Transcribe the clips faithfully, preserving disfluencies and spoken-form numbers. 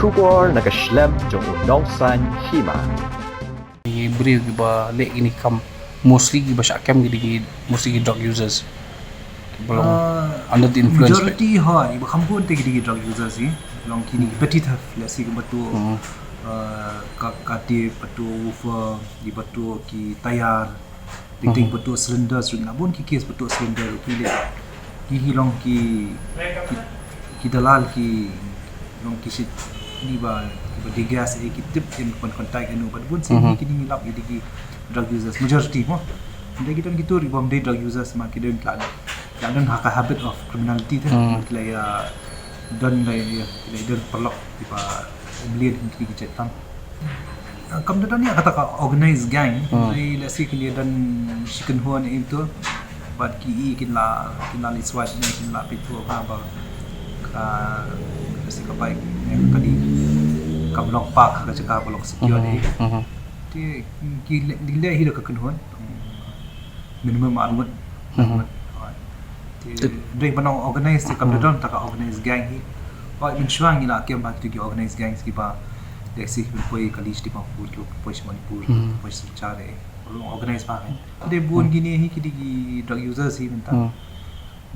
Khubor na ka shlem jong u nongsan hima. Ki briew kiba leh kine ki kam, mostly kiba shah kem ki dei ki, mostly ki drug users. Kiba long under the influence. Majority, ha, kiba kham bun te ki dei ki drug users hi. Long kine ki petty theft, lehse kiba tuh, uh, ka, ka tip, ba tuh woofer, kiba tuh ki tayar. Dei dei ba tuh cylinder, shu na bun ki case ba tuh cylinder, ki leh. Ki hi long ki, ki, ki dalal, ki long ki shit ni ba, ba dei gas, eh, ki tip ïa u, contact ïa u, ba bun sien ki dei ngi lap ïa ki drug users, majority mo. Dei ki don ki tur kiba ym dei drug users ma ki don la, la don ha ka habit of criminality te. Ki la ïa don la ïa, ki la ïa don paralok kiba ym leh ki, ki jait kam. Kam da don ïa kata ka organized gang, hynrei lehse kin ïa don shi kynhun ïa itu. Bad ki i kin la, kin la leit swat ne kin la peit to ba, ba ka, lehse ka bike ne ka dei, kam long park ha ka jaka ba long secure eh. Te ki leh, ki leh hi da ka kynhun. Minimum arngut. Arngut. Te dei ba nang organize te kam da don ta ka organized gang hi. Ba mynshuwa ngi la kem ba tu ki organized gangs kiba, lehse ki poi kali sha Dimapur, ki poi sha Manipur, ki poi sha Silchar eh. Long organized ba kan. Te bun kine hi ki dei ki drug users hi mynta.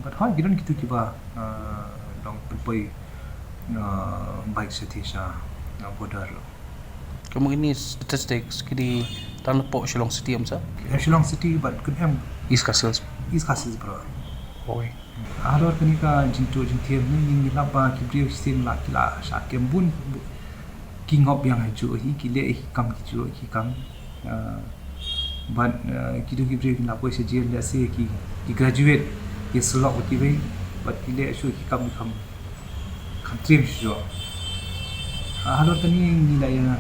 But hoi ki don kitu kiba, uh, dang pynpoi, uh, bike sha te sha, uh, border. Kum kine statistics ki dei tang hapoh Shillong City em sa? Em Shillong City, but kin em East Khasi Hills. East Khasi Hills baroh. Oi. Halor kane ka jingtuh jingthiam ne, ngi lap ba ki briew shisien la, ki la shah kem bun, bun. Ki ngop biang ha juh hi, ki leh hi kam, ki juh hi kam. Uh, bad, uh, kitu ki briew ki la poi sha jail, lehse ki, ki graduate, ki syllok kiwei, bad ki leh shuh ki kam, ki kam. Kam triem shuh. Ah, halor kane ngi la ïa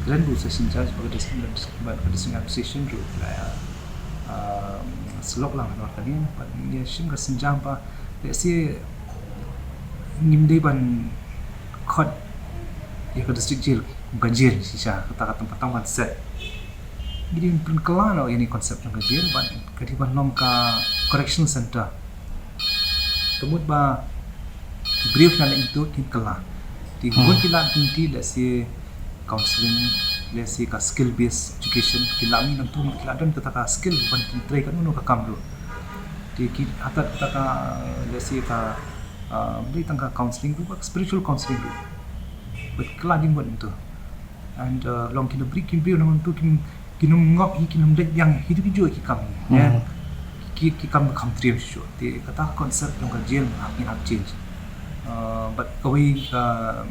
kren bad u Session Judge bad ka District, bad ka District Administration ruh la ïa, ah, syllok lang halor kane, bad ngi ïa shim ka sienjam ba lehse ngim dei ban khot ïa ka District Jail kum ka jail shisha, kata ka tang, tang ban set. Ngi dei ban pynkylla noh ïa kane concept jong ka jail bad ka dei ban long ka correctional center. Ka mut ba ki briew ki la leit into kin kylla. Te bun ki la leit into, lehse counselling, lehse ka skill based education, ki la mih nangtu ki la don kata ka skill ban trei kano kano ka kam ruh. Te ki hatat kata ka, lehse ka, ah, ym dei tang ka counselling ruh, ka spiritual counselling ruh. Bad ki la jingmut nangtu. And, uh, long kine briew, ki briew nangtu kin, kin ym ngop hi, kin ym leit biang hi, hi tu ki juh ki kam hi. Ki, ki kam kham triem shuh. Te kata concept jong ka jail hap, hap change. Uh, bad kawei ka,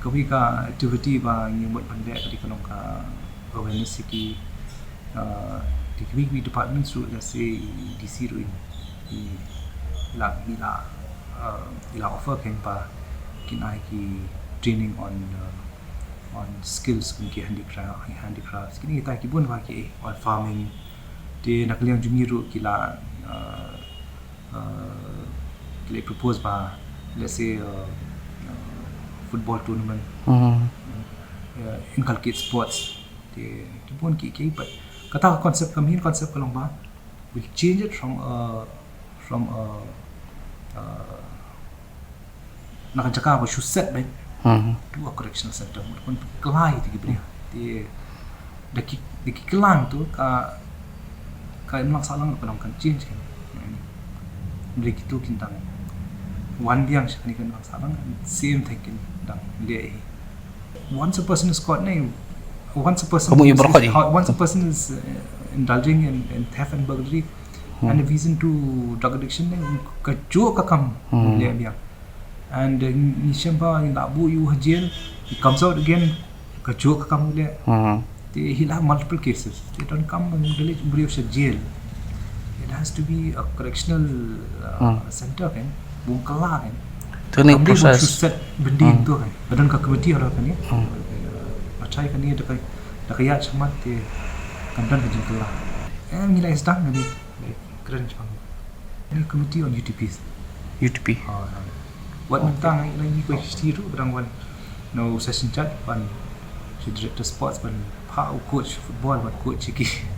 kawei ka activity ba ngi mut ban leh ka dei ka long ka awareness ki, uh, ki kawei kawei department ruh, lehse i D C ruh i, i la, i la, uh, i la offer kein ba kin ai ki training on, uh, on skills kum ki handicraft, handicrafts. Kine kita ki bun ba ki, on farming. Te na ka liang jong ngi ruh ki la, uh, uh, ki la propose ba, lehse, uh, uh, football tournament. Uh, inculcate sports. Te, te bun ki, ki, but kata ka concept ka main concept ka long ba, we'll change it from a, from a, uh, na ka jaka ba shu set beit to a correctional center. Mut ban kylla ïa ki briew. Te da ki, da ki kylla nangtu ka, ka imlang sahlang ka dang kan change kan. Hynrei kitu kin dang wan biang sha kane ka imlang sahlang, same thing kin dang leh hi. Once a person is caught, ne, once a person is, is caught, once a person is, uh, indulging in, in theft and burglary, and a vision to drug addiction, ne, ka juh ka kam leh biang. And, uh, ngi shem ba ngi la buh ïa u ha jail, he comes out again, ka juh ka kam leh. Te he'll have multiple cases. Te don kam ba ngi da leit briew sha jail. It has to be a correctional, uh, center kan. Bun kylla kan. Te ne process. Shu set byndi tu kan. Ka don ka committee halor kane. Ba chai kane da ka, da ka ïaid shakhmat te kan don ka jingkylla. Em ngi la sdang kane. Kren jong ngi committee on U T Ps. U T P. Wat mynta ngi la ngi ko history ruh ba dang wan na u Session Judge ban, shi director sports ban phah u coach football ban coach ki.